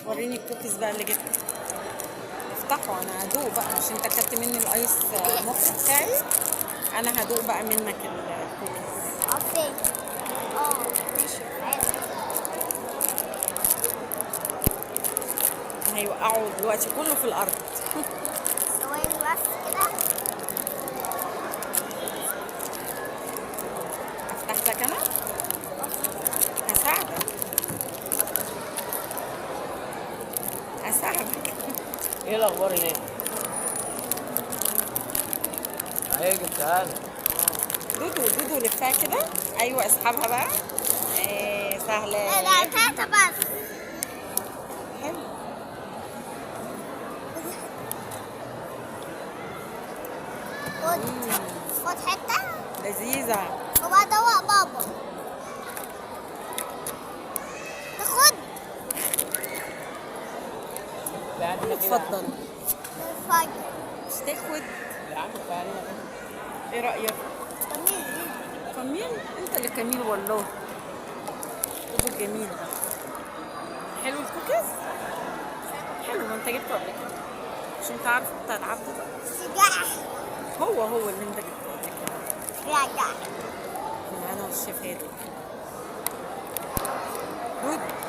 وريني الكوكيز بقى اللي جبته. افتحه انا هدوق بقى، مش انت اكلت مني ال ice mocha بتاعي، انا هدوق بقى منك الكوكيز. okay. ماشي. هيوقعوا دلوقتي كله في الارض. ثواني بس كده. افتح لك انا؟ هساعدك هساعدك. ايه الاخبار هناك؟ اهي جبتها لك. دودو دودو لفها كده. ايوه اسحبها بقى. ايه سهلة. لا تلاتة بس. حلو. خد خد حتة لذيذة. وبعد دوق بابا. خد. اتفضل. اتفضل. مش تاخد يا عم كفاية علينا كده. ايه رايك؟ كميل. كميل؟ انت اللي كميل والله. دودو الجميل ده. حلو الكوكيز؟ حلو، ما انت جبته قبل كده. مش انت عارفه بتاع العبد ده؟ سجاح. هو اللي انت جبته قبل كده. سجاح. انا والشيف هادي. دودو.